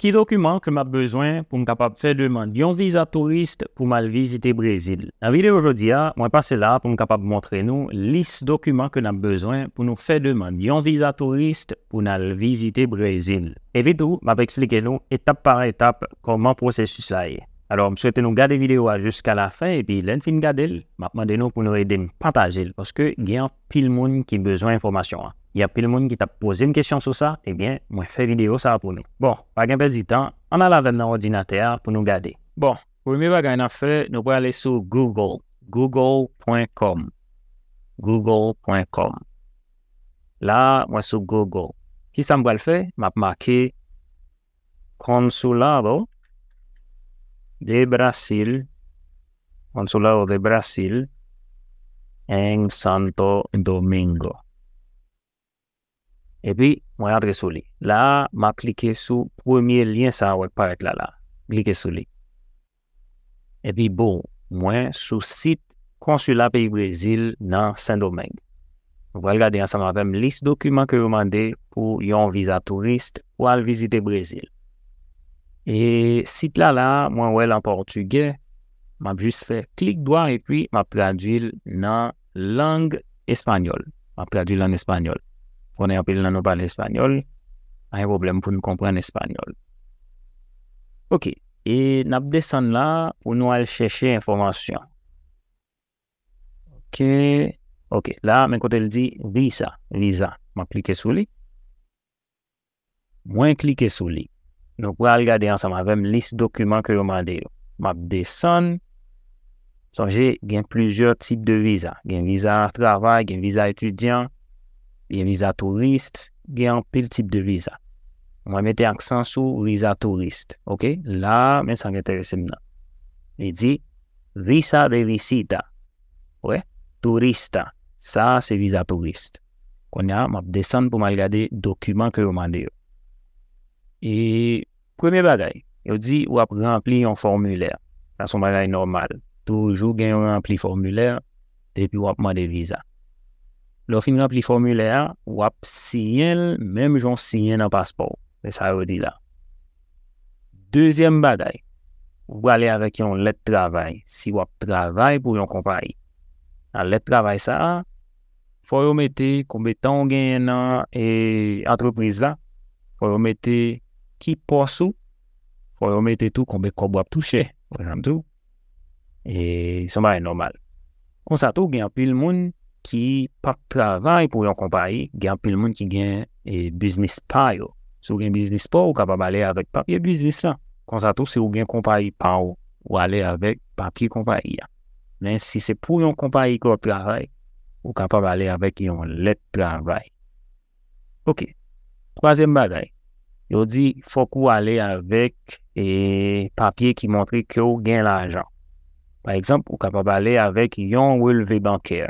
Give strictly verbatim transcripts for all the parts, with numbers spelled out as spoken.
Ki dokiman ke m ap bezwen pou m kapab fè demann yon viza touris pou m al vizite Brezil? Nan videyo jodi a, mwen pase la pou m kapab montre nou lis dokiman ke n ap bezwen pou nou fè demann yon viza touris pou n al vizite Brezil. Epi tou, m ap eksplike nou etap pa etap kòman pwosesis la ye. Alò, m swete nou gade videyo a jiska lafen, epi lè n fin gade l, m ap mande nou pou nou ede m pataje l, paske gen anpil moun ki bezwen enfòmasyon an. Gen anpil moun ki t ap poze m kesyon sou sa, ebyen, mwen fè videyo sa a pou nou. Bon, pa gen pèdi tan, ann al avè m nan òdinatè a pou nou gade. Bon, premye bagay n ap fè, nou prale sou Google, google pwen kòm, google pwen kòm. La, mwen sou Google. Kisa m pral fè? M ap make Consulado de Brasil, Consulado de Brasil en Santo Domingo. Epi, mwen antre sou li. La a, m ap klike sou premye lyen sa a w wè k parèt la la. Klike sou li. Epi, boum, mwen sou sit konsila peyi Brezil nan Sendomeng. Nou pral gade ansanm avè m lis dokiman ke yo mande pou yon viza touris pou al vizite Brezil. E sit la la, mwen wè l an pòtigè, m ap jis fè klik dwa epi m ap tradui l nan lang espanyòl. M ap tradui l an espanyòl. Konnen anpil nan nou pale espanyòl, pa gen pwoblèm pou n konprann espanyòl. Ok, e n ap desann la pou nou al chèche enfòmasyon. Ok, ok, la men kote l di visa, viza. M ap klike sou li. Mwen klike sou li. Nou pral gade ansanm avè m lis dokiman ke yo mande yo. M ap desann. Sonje, gen plizyè tip de viza. Gen viza travay, gen viza etidyan, gen viza touris, gen anpil tip de viza. Mwen mete aksan sou viza touris. Ok, la, men sa k enterese m nan. Li di, visa de visita. Wè, turista. Sa a se viza touris. Kounye a, m ap desann pou m al gade dokiman ke yo mande yo. E premye bagay, yo di w ap ranpli yon fòmilè. Sa se yon bagay nòmal. Toujou gen yon ranpli fòmilè depi w ap mande viza. Lè w fin ranpli fòmilè a, w ap siyen l menm jan w siyen nan paspò w. Se sa yo di la. Dezyèm bagay, ou prale avèk yon lèt travay si w ap travay pou yon konpayi. Nan lèt travay sa a, fò yo mete konbyen tan w genyen nan e, antrepriz la, fò yo mete ki pòs ou, fò yo mete tou konbyen kòb w ap touche, pa egzanp tou. E se yon bagay nòmal. Konsa tou, gen anpil moun ki p ap travay pou yon konpayi, gen anpil moun ki gen e, biznis pa yo. Si w gen biznis pa w, ou kapab ale avèk papye biznis lan. Konsa tou, si w gen konpayi pa w, ou ale avèk papye konpayi a. Men si se pou yon konpayi ke w ap travay, ou kapab ale avèk yon lèt travay. Ok. Twazyèm bagay, yo di fòk ou ale avèk e, papye ki montre ke w gen lajan. Pa egzanp, ou kapab ale avèk yon relve bankè.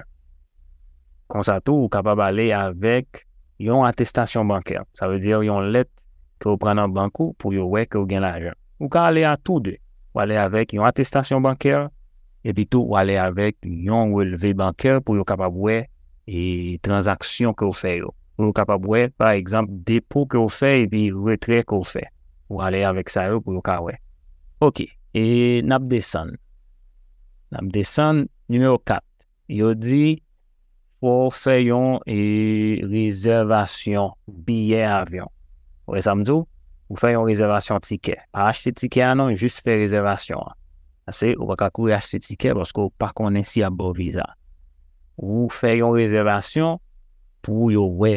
Konsa tou, ou kapab ale avèk yon atestasyon bankè. Sa vle di yon lèt ke w pran nan bank ou pou yo wè ke w gen lajan. Ou ka ale a tou de. Ou ale avèk yon atestasyon bankè, epi tou ou ale avèk yon relve bankè pou yo kapab wè e, tranzaksyon ke w fè yo. Pou yo kapab wè, pa egzanp, depo ke w fè epi retrè ke w fè. Ou ale avèk sa yo pou yo ka wè. Ok, e n ap desann. N ap desann, nimewo kat. Yo di, fò w fè yon e, rezèvasyon biyè avyon. Ou wè sa m di w? Ou fè yon rezèvasyon tikè. Pa achte tikè a non, jis fè rezèvasyon an. Paske ou pa ka kouri achte tikè paske ou pa konnen si y ap ba w viza. Ou fè yon rezèvasyon pou yo wè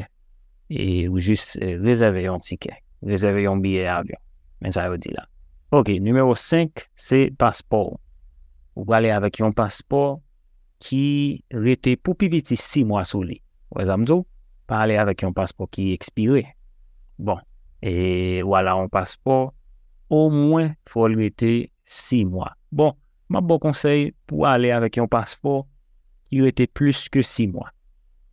e, ou jis e, rezève yon tikè, rezève yon biyè avyon. Men sa yo di la. Ok, nimewo senk, se paspò w. Ou prale avèk yon paspò ki rete pou pi piti sis mwa sou li. Ou wè sa m di w? Pa ale avèk yon paspò ki ekspire. Bon, e w al a yon paspò, omwen fò l rete sis mwa. Bon, m ap ba w konsèy pou w ale avèk yon paspò ki rete plis ke sis mwa.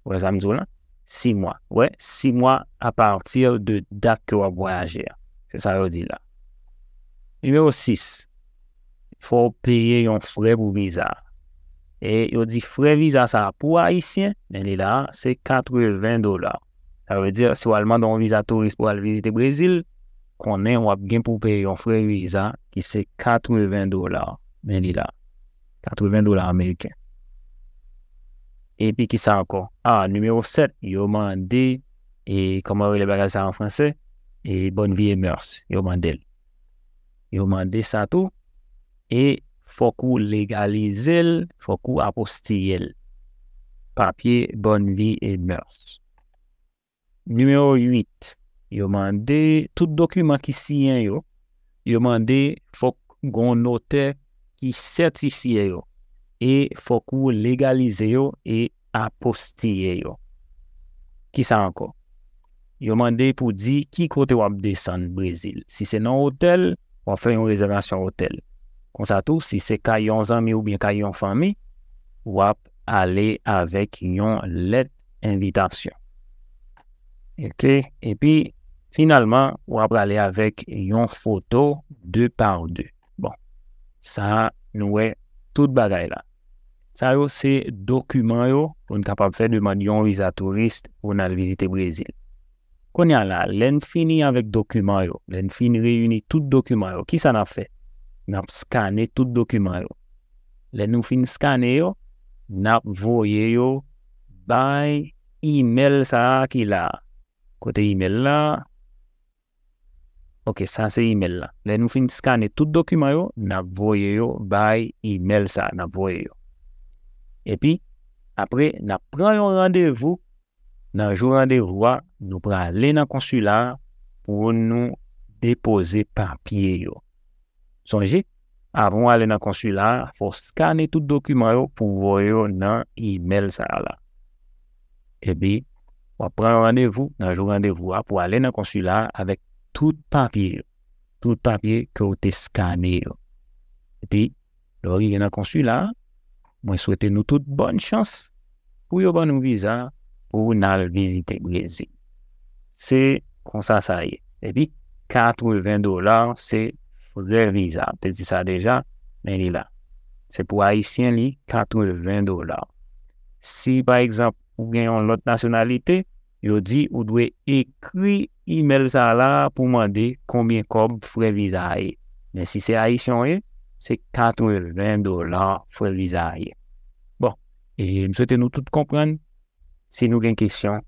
Ou wè sa m di w la? Sis mwa. Ou wè, sis mwa apati de dat ke w ap vwayaje a. Se sa yo di la. Nimewo sis, fò w peye yon frè pou viza a. E yo di frè viza sa a pou Ayisyen, men li la a, se katreven dola. Sa vle di, si w al mande yon viza touris pou w al vizite Brezil, konnen w ap gen pou peye yon frè viza ki se katreven dola. Men li la. Katreven dola ameriken. Epi ki sa ankò? A, nimewo sèt, yo mande, e kòman yo rele bagay sa an franse? E bonne vie et mœurs, yo mande l. Yo mande sa tou. E fòk ou legalize l, fòk ou apostiye l. Papye bonne vie et mœurs. Nimewo uit, yo mande tout dokiman ki siyen yo, yo mande fòk gon notè ki sètifye yo, e fòk ou legalize yo e apostiye yo. Ki sa ankò? Yo mande pou di ki kote w ap desann Brezil. Si se nan otèl, w ap fè yon rezèvasyon otèl. Konsa tou, si se kay yon zanmi oubyen kay yon fanmi, w ap ale avèk yon lèt envitasyon. Oke? Epi, finalman, w ap ale avèk yon foto de pa de. Bon, sa, nou wè tout bagay la. Sa yo se dokiman yo pou n kapab fè demann yon viza touris pou n al vizite Brezil. Kounye a la, lè n fini avèk dokiman yo, lè n fin reyini tout dokiman yo, ki sa n ap fè? N ap skane tout dokiman yo. Lè nou fin skane yo, n ap voye yo bay imèl sa a ki la a. Kote imèl la? Oke, sa se imèl la. Lè nou fin skane tout dokiman yo, n ap voye yo bay imèl sa a, n ap voye yo. Epi, apre, n ap pran yon randevou. Nan jou randevou a, nou prale nan konsila a pou nou depoze papye yo. Sonje, avan w ale nan konsila a, fò w skane tout dokiman yo pou w voye yo nan imèl sa a la. Epi, w ap pran yon randevou nan jou randevou a pou w ale nan konsila a avèk tout papye yo. Tout papye ke w te skane yo. Epi, lè w rive nan konsila a, mwen swete nou tout bòn chans pou yo ban nou viza pou n al vizite Brezil. Se konsa sa ye. Epi, katreven dola, se frè viza. M te di sa deja, men li la. Se pou Ayisyen li, katreven dola. Si, pa egzanp, ou gen yon lòt nasyonalite, yo di ou dwe ekri imèl sa a la pou mande konbyen kòb frè viza a ye. Men si se Ayisyen w ye, se katreven dola frè viza a ye. Bon, e m swete nou tout konprann. Si nou gen kesyon,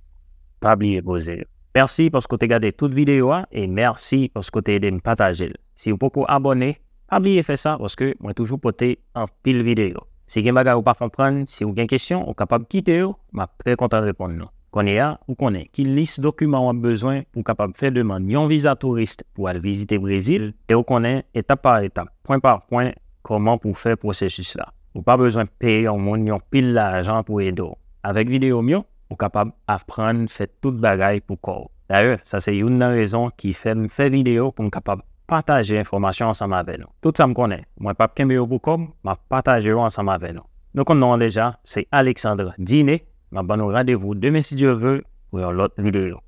pa bliye poze yo. Mèsi paske w te gade tout videyo a e mèsi paske w te ede m pataje l. Si w poko abòne, pa bliye fè sa paske mwen toujou pote anpil videyo. Si gen bagay ou pa konprann, si w gen kesyon, ou kapab kite yo, m ap trè kontan reponn nou. Kounye a, ou konnen ki lis dokiman w ap bezwen pou w kapab fè demann yon viza touris pou al vizite Brezil, e ou konnen etap pa etap, pwen pa pwen, kòman pou w fè pwosesis la. Ou pa bezwen peye yon moun yon pil lajan pou ede w. Avèk videyo m yo, ou kapab aprann fè tout bagay pou kò w. Dayè, sa se youn nan rezon ki fè m fè videyo pou m kapab pataje enfòmasyon ansanm avè nou. Tout sa m konnen, mwen p ap kenbe yo pou kò m, m ap pataje yo ansanm avè nou. Nou konn non an deja, se Alexandre Diné. M ap ban nou randevou demen si Dye vle pou yon lòt videyo.